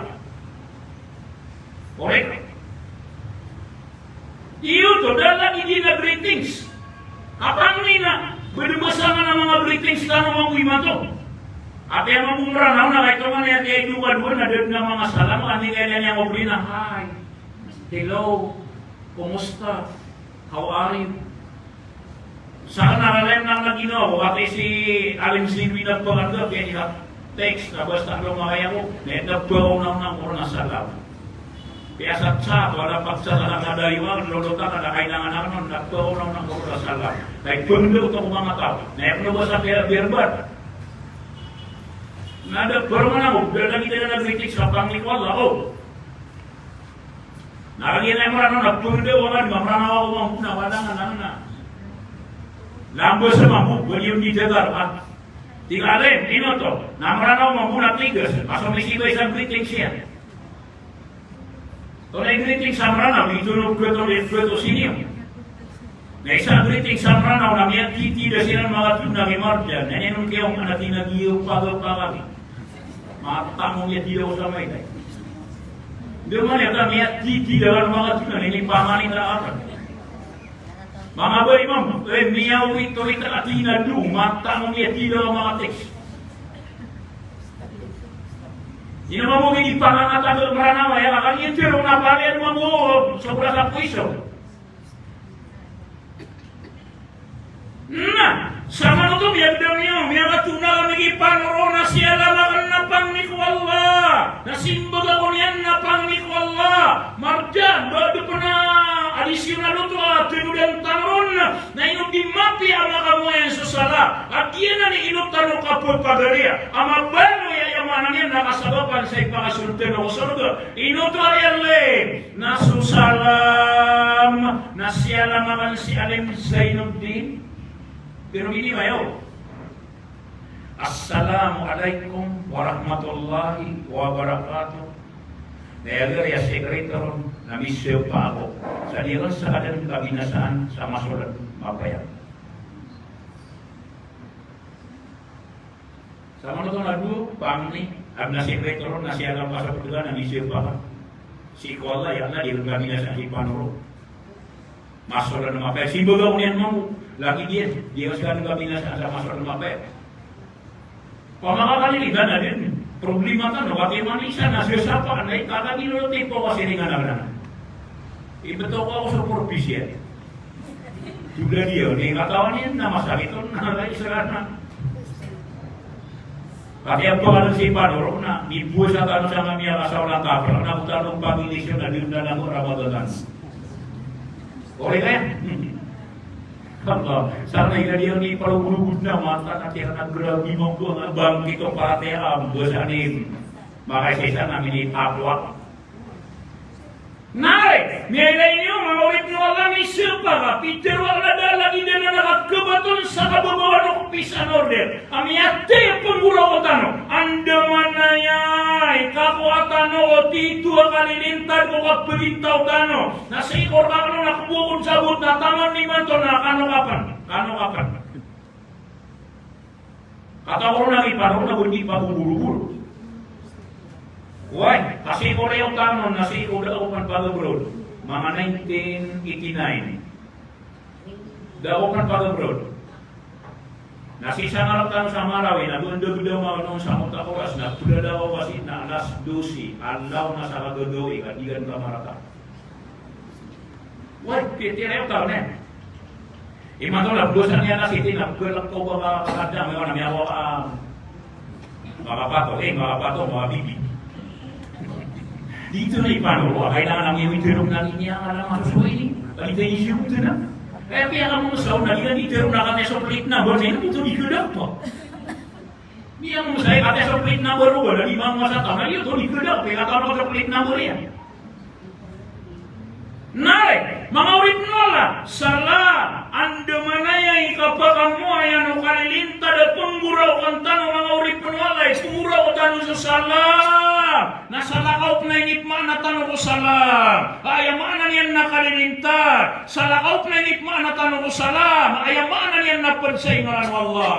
Korek? Iyo oto, da lagid iyan a greetings. Kapangni na, ba dn ba sa nga na manga greetings tano mambo imanto? Apiya mambo Mranaw na kaito man iyan, kaya dowa-dowa na da dn a manga salam, kani kaya niyan o bri na, "Hi, hello, kumusta, how are you?" Sa aken a rarayam na ginawa ko, katii si alim si Rida Pegan, kaya di ka text na basta alo makaya ko, na ito ba ko na, na ko na salam. Kaya sa chat, wala pag-chat a kadaliwan, lolot a kada kailangan aken on, na pekaonaona ko sa salam. Kay pengda oto ko manga taw. Na aya ko na ba sa kaya verbal. Na da peraman ako, da lagid iyan a greetings sa pangni ko Allah, o. Na lagid iyan a Mranaw, na pengda o Allah, na Mranaw ako, mambo na wala nga, na, na. Lamba sa mambo, ba niyo di dagar, ha? Tig a alim, ino oto, na Mranaw mambo na tigas, a so misiba i sa greetings iyan. Tonay greetings a Mranaw, ito no pito, pito siniyo. Na isa a greetings a Mranaw na miyatitida siran manga tuna ki Marjan, na iyan on kiyaoma na tinagiyo pagaw pagaw. Matamo miyatida o sa maitay. Di man iyan ka miyatitida ran manga tuna, na inipamani na akan. Manga bari mambo, eh, miyawit-wit a tinado, matamo miyatida o manga text. Ino mambo minipangangat a Mranaw, aya ka kaniyan tiro na paliyan mambo, sobra sa pwiso. Na, samanoto miyagdam iyo, miyakatona kami ki Panoro na siyalam aken na pangni ko Allah, na simbaga ko niyan na pangni ko Allah, Marjan, ba da pen a additional oto a tinodan tano ron, na ino di mapiya a makamoyan so sala, a giyanan i ino tano kapepagariya, a mabaloy a aya maana niyan na kasabapan sa ipakasold tano ko sorga, ino oto ari a lem, na so salam, na siyalam aken si Alim Zainuddin. Pero ini mayo. Assalamu alaikum warahmatullahi wabarakatuh. Na aya gari a sekreto ron na misepa ako sa di ron sa kadan kabinasaan sa masolan mapaya. Samanoto na dowa, pangni, aden a sekreto ron na siyalam ka sa pagdega na misepa ka. Sii ko Allah, ya Allah, di ron kabinasaan si Panoro. Masolan mapaya. Simbaga ko niyan mambo. Lagid iyan. Di ron sa kadan kabinasaan sa masolan mapaya. Pamakakaliligan a dn problema tano, katii man isa na sasapa, na ikakagilot i pawasiringan a gana. Ibto ko ako so probinsya. Sudah dia, ni katawan iyan na masakit on na isa na. Katii a ba si Panoro na, ni buwas a tano sa kami a kasawalan kapra, na buta no pag-inisyon na di na nang Ramadan. Ori kaya? Allah, sana ina dia ni palugulugud na mata na kaya na grabe mo ko nga bangkit o paratiyaya, ambos anim. Makaisa-isa na minitapwa. Na, miyailay niyo, manga oripn o Allah, misapa ka, pitharo akn a da a lagid anan a kakabaton sa kababawan o peace and order. A miyatay a pnggoraok tano, andamanaya i kakowa tano ko tito a kalilintad ko kapagintaw tano. Na sii ko rkano na kbo ko sabot na taman imanto na kano ka pn, kano ka pn. Katawan ko ron a di pagorogoro. Way, ka sii ko riyaw tano na sii ko da ako pn pagabroad. Manga nineteen eighty-nine. Da ako pn pagabroad. Na sii sa ngarap tano sa Marawi, na doon da bida mano sa mota oras, na pula da ako kasi na alas dose, alaw na sa kagagawii, ka di ka marata. Way, titiraw tano. Imanto na, dosa niyan na sii na, pwelak ko ba ka, kadam, iwan na miyawa ka, makapato, eh, makapato, makabibi. Dito na ipano, wa, kailangan namin yung iterok na niya, alam, masusubay ni, balik na yung issue ko na. Kaya piyaka mo sa una, di na iterok na kami sa plate number, na ito, di ko daw po. Miyamono saya kati so plate number o ba, na di mamasa tano, iyo to, di ko da, pila tano so plate number iyan. Na, manga oripn o Allah, sala, andamanaya i kapakamoayan o kalilintad a pnggoraokan tano, manga oripn o Allah, i pnggoraok tano so sala. Na salakaw pn a inipmaana tano ko sala. Aya maana niyan na kalilintad. Salakaw pn a inipmaana tano ko sala. Aya maana niyan na pd sa ngaran o Allah.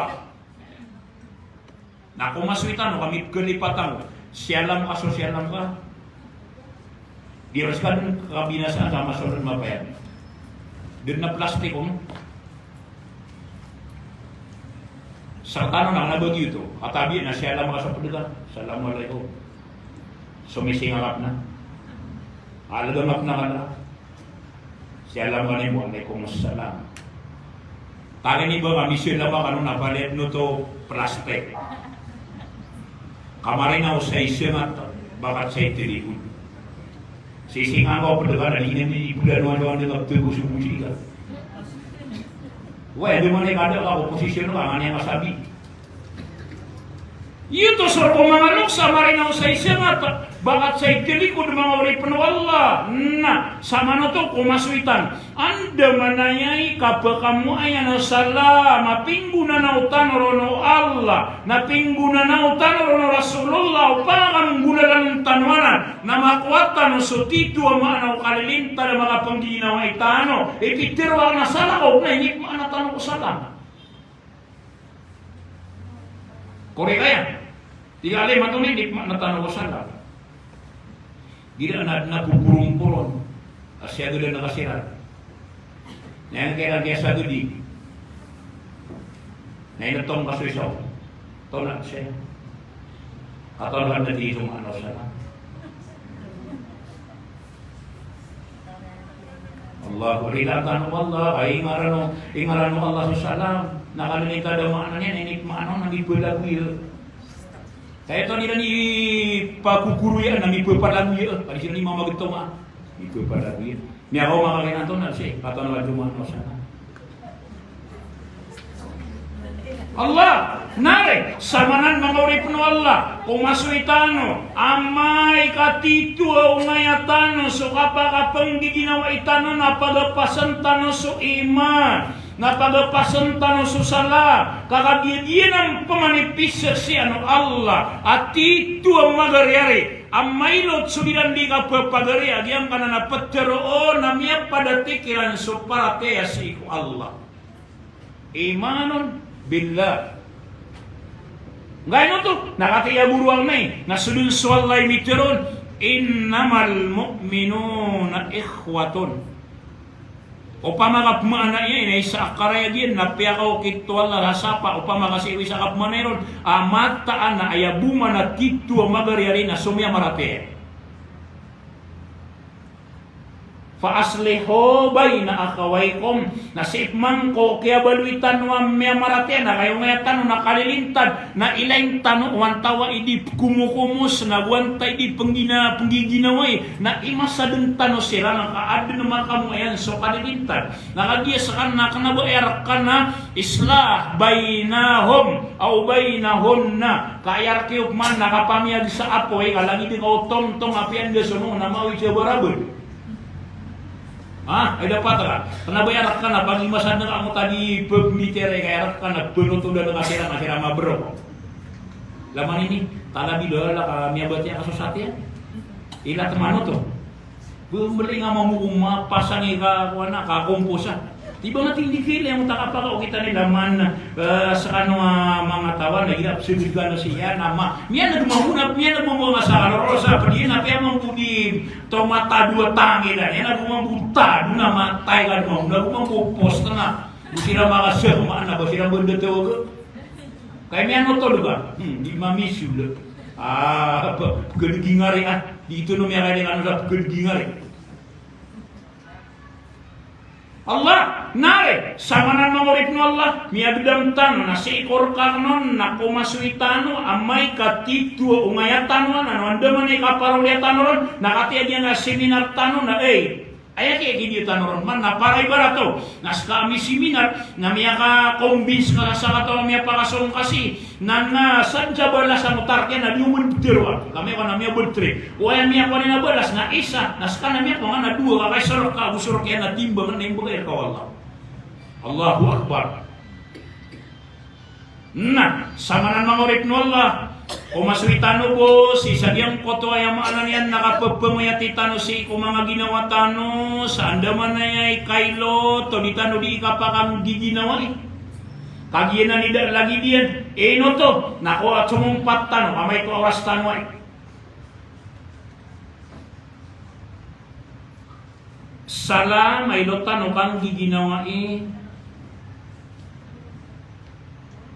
Na komasoy tano ka mipkhalipat tano. Siyalam ka so siyalam ka. Di ron ska dn kabinasaan ka masold mapayag. Dn na plastik on. Sa tano na, na ba giyoto. Katabi na siyalam ka so pd ka. Assalamualaikum. So mising a ngap na. Alaga ngap na ka na. Siyalam ka na, "Wa alaikum assalam." Tangin i ba ka, misiyalam ka na, na palaya dn oto plastik. Ka marinaw sa isa ngat, bakat sa itelikod. Sising a ngap pd ka na, di na mi ibolan o ano, ano, ngap tgo so busi ka. Wa, di man i kada ka, oposisyon ka, ngani a kasabi. Giyoto so rk o manga loks a marinaw sa isa ngat, bakat sa itelikod, manga oripn o Allah. Na, samanoto komasoy tano. Andamanaya i kapakamoayan o sala, na pinggonanaw tano ron o Allah, na pinggonanaw tano ron o Rasulullah, o pangangolalan tano anan, na makowa tano so tito a maana o kalilintad a makapnggiginawai tano. Ipitharo akn a salakaw pn a inipmaana tano ko sala. Kori kaya. Tig a lay mato ni, di pman tano ko sala. Gila na, na kukurungkuron. Asya gila na kasiran. Na iyan kaya, kaya sa gidi. Na inatong kasoy sa. Tona siya. Katawan na di so maana o sala. Allah, rila tano o Allah, ay ingaran o, ingaran o Allah so salam. Na kano ni kada maana niyan, inipmaana on na di palagoy. Kaya to nila ni pagkukuruyan na mipapalagoy. Kadi sila ni mamagtoma. Mipapalagoy. Miyakaoma ka kay Anton na siya, katawan na di maana o sala. Allah, nari, samanan manga oripn o Allah, komasoy tano, amay ka tito a ongaya tano so kapakapnggiginawai tano na pagapasn tano so iman, na pagapasn tano so sala, ka kagiya giyanan pmanipisa siyan o Allah, a tito a magariyari, a mailot so giran di kapapagari a giyangkanan a ptharoon a miyapadati kiran so paratiyaya sii ko Allah. Imanun billah. Nggaino to, na katii a boroan i, na so dn so Allah i mitharo on, "Innamal mu'minuna ikhwatun." Opama ka pmaana iyan na isa a karayag iyan na piyakaokit o Allah sa sapa, opama ka sii ko isa ka pmaana iron a mataan a aya bo man a titho a magariari na so miyamaratiyaya. Fa aslihu bayna akhawaykum. Na sii pman ko kiyabaloy tano a miyamaratiyaya na kagiya aya tano na kalilintad na ilay tano o antaa i di pkomokomos na go antaa i di pnggina-, pnggiginawai na imasad tano siran ka adn a makamoyan so kalilintad. Na kagiya skano na kna ba aya rkano a islah baynahum aw baynahunna. Ka aya rk iyo pman na kapamiyag sa apoy, ka lagid ka o tomtom a piyandason on na mawid sa barabad. Ha? Ay dapat ka. Kna ba aya rkano a pagimasadn ka angkoto a di pmbitiyarai, ka aya rkano a pnotodan ka siran a siran mabrok. Laman ini, talabi lala ka miyabatiya ka so satiyan. Ila tmano to. Bmbling a mambo ko mapasang i ka, kowan a, ka komposa. Di ba nga tindikil iyan o takapaka o kita ni laman, eh, skano a manga tawan, na hirap sa bigano siya, na ma-, miyanag mambo na, miyanag mambo nga sa kalorosa, pwede na, piya mambo di tomatado a tangila, miyanag mambo tado na matay ka mambo, na mambo post na. Di sira makasama, na ba sira banda tawag? Kay miyanotol ba? Hmm, di mamisyo la. Ah, ba, pkhalgi ngari, ah. Di ito no miyakailangan sa pkhalgi ngari. Allah, na ri, samanan manga oripn o Allah, miyagdam tano, na sii ko rkano on, na komasoy tano, amay ka titho a ongaya tano anan, o andamanaya i kaparoliya tano ron, na katii a giyangkaya seminar tano, na, eh, aya kiyakidiya tano ron man na para ibarat o, na ska a misiminar, na miyaka-convince ka sa sakataw a miyapakasong ka sii, na, na sadn sa balas a motar kiyan na di oman ptharoa. Ka miyaka na miyabtri. O aya miyakowa niyan a balas na isa, na ska na miyakowa nga na dowa, ka kay sorok ka, go sorok iyan na timbangan na imbgay rka o Allah. Allahu Akbar. Na, samanan manga oripn o Allah, komasoy tano bo sii sa giyangkoto aya maana niyan na kapphangayati tano sii ko manga ginawa tano, sa andamanaya i kailot o di tano di kapakanggiginawai. Kagiya na nida lagid iyan, ino oto, na ko a somompat tano, amay ko a oras tano ai. Salam, ay lotan o kanggiginawai.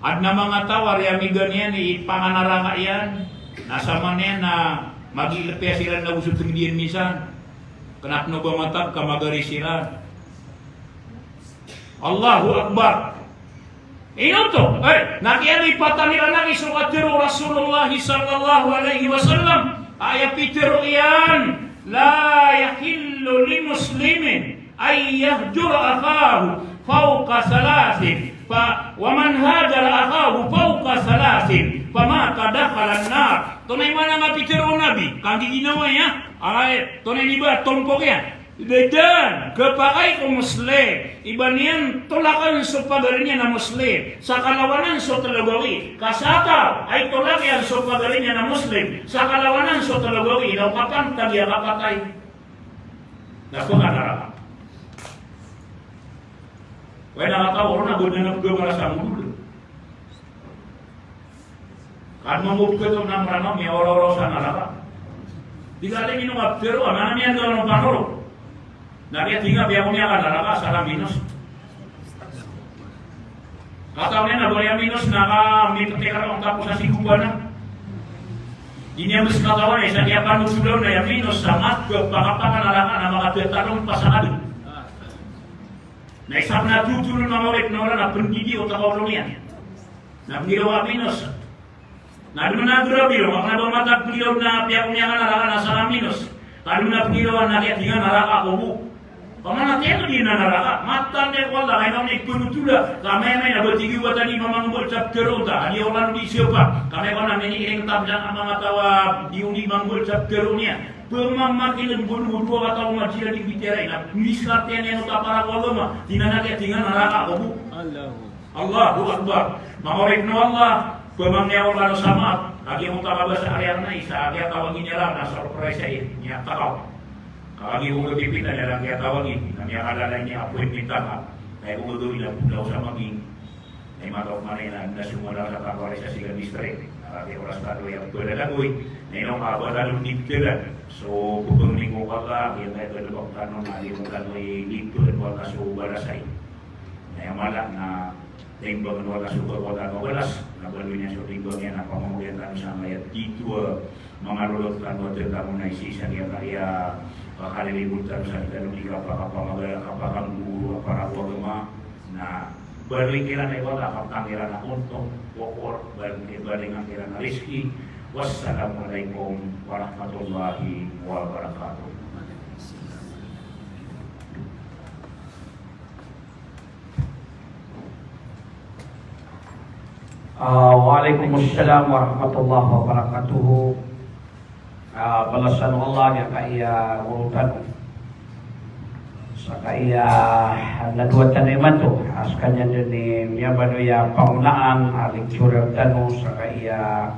Adn a manga taw a riyamigan iyan i panganaraka iyan, na saman iyan na magilpiya siran na go so tngd iyan minsan. Kna pn o ba matag ka magari siran. Allahu Akbar. Ino oto, eh, na kiyalipatan iran a giya so katharo o Rasulullah sallallahu alaihi wasallam. Aya pitharo iyan, "La yahillu li muslimin an yahjura akhahu fawqa thalathin, fa, wa man hajara akhahu fawqa thalathin, famata dakhala an-nar." Tonaa i maana nga pitharo o Nabi, kanggiginawai, ha? Ay, tonaa i ba, tompok iyan. Dn, khapakay ko Muslim, i ba niyan tolakan so pagari niyan a Muslim, sa kalawanan so tlo gawii, ka sa taw a itolak iyan so pagari niyan a Muslim, sa kalawanan so tlo gawii, na o kapantag iyan a kapatay. Na pnganaraka. Oway, na kataw ron a ba dn a pgmara sa mudul. Ka dn mambo pkhato na Mranaw, miyaoraoraw sa naraka. Di ka dn ino nga ptharo, a na miyandaw o panoro. Na kiyatinga piya ko miyaka naraka, sa ka minos. Kataw niyan a ba niyan minos na ka mipti ka ron tapos a sigopan na. Di niyan bs katawan a isa kiyapanotol on na iya minos sa mat, pakapakan naraka na makathatalompa sa kadn. Na isa pn a totol o manga oripn o Allah na pndidi o takaw ron iyan. Na pnggiraw a minos. Na dn a grabe ron, ka kna ba matag pnggiraw na piya ko miyaka naraka na sa ka minos. Ka dn a pnggiraw na kiyatinga naraka ko bo. Pamana tiyan di na naraka. Mataan ko Allah, kay na oni pnotola. Ka maimay na ba tig iyan a ba tani mamangmbal sa ptharo ta. Adi o Allah di siyopa. Ka maimay na miniiring tabla a manga taw a di oni mangmbal sa ptharo niyan. Pmamakilang bo, bo dowa kataw a madiya di bitiyarai na. Miskatiyan iyan o kapara ko agama. Di na kiyatinga naraka ko bo. Allahu Allahu Akbar. Manga oripn o Allah, pamangni ako kano sa maap, kagiya ko ta kabasa a riya na isa a kiyatawag iyan na surprise iyan, miyatakaw. Kagiya ko gagipita niyan a kiyatawag iyan, na miyakadalay niyan a appointment ta ka. Kay ko gagawii na pula ko sa maging, na imatawag man iyan na sumala sa takwari sa sigan district. Na Aya oras tano aya pphalagoy, na ino ka ba tano di pthalan so pphangni ko Allah, aya kaya galbk tano na di tano i, di pthalan ko Allah so balasay. Na aya mala na timbang o Allah so ba ko tano balas, na baloy niyan so timbang iyan a pamamagitan tano sa manga aya tito a manga lolot tano a tharoon a isa-isa, aya kaya kakalilibot tano sa di tano di kapakapamagaya, kapakanggogoro a para ko agama. Na baloy kiran i Allah, kaptang kiran a ontong, kokor, bal-, balingan kiran a rizki. Wassalamu alaikum warahmatullahi wabarakatuh. Ah, wa alaikum assalam warahmatullahi wabarakatuh. Ah, balasan o Allah giyangkaya goro tano. Sa kaya na dowa tano imanto, a skaniyan dn i miyabaloy a pangonaan a lecturer tano, sa kaya